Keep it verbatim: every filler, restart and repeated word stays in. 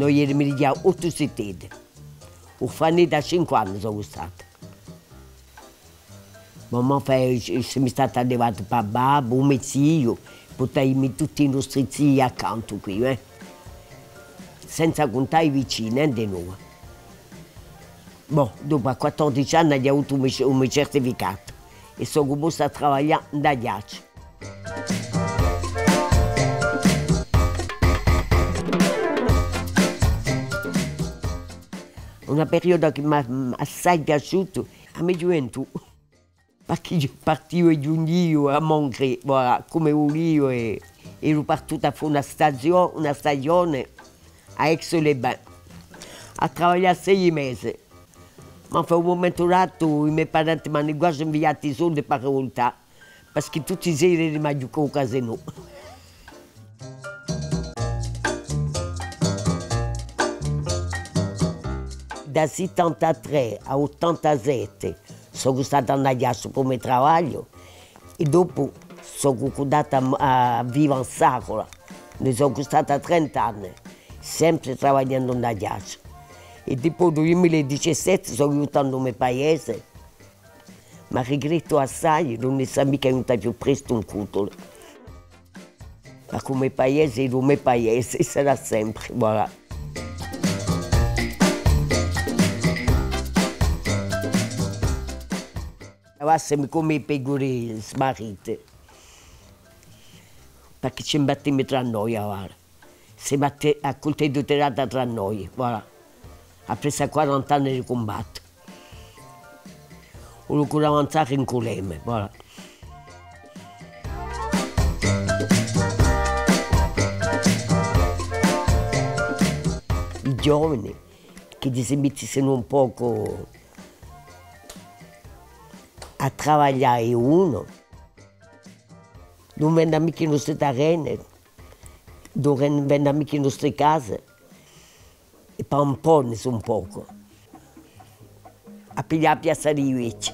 Noi erami dighjà ottu ziteddi. Urfanedda à cinque anni sò stata. Mammà fa, eh, semu stati allevati pà babbu, u me ziu, purtaiami tutti i nostri zii accantu quì, eh. Senza cuntà i vicini, eh, di noi. Bò, dopu à quattordeci anni aghju avutu u me, u me certificatu è sò cuminciata à travaglià in Aiacciu. Una perioda chì m'hà, m'hà assai piaciutu, a me ghjuventù. Parchì eiu partiu è ghjunghjiu à Mongri, voilà, cum'è vuliu, è, è eru partuta à fà una stazio-, una stagione à Aix-les-Bains, à travaglià sei mesi. Ma à un mumentu datu i me parenti m'anu guasi inviatu i soldi pà rivultà, parchì tutti i seri erami à ghjucà à u casinò. Da sittantatrè à ottantasette sò stata in Aiacciu pà u me travagliu è dopu sò cuddata à, à viva in Sacula, ne sò stata trenta anni, sempre travagliendu in Aiacciu. È dipoi duiemila è dicessette sò ghjunta in u me paese, ma rigrettu assai d'ùn essa micca ghjunta più prestu in Cutuli. Ma cum'è paese, hè u me paese, è sarà sempre, voilà. Avà semu cum'è pecure smarrite, parchì ci imbattemu trà noi, avà. Semu à te-, à cultellu tiratu trà noi, voilà. Appressu à quaranta anni di cumbattu. Quellu chì avanza rinculemu, voilà. I ghjovani chì si mittissinu un pocu à travaglià unu, ùn vendanu micca i nostri terreni, ùn ven-, vendanu micca i nostri casi, è pà un pò ne sò un pocu. À piglià a piazza di i vechji.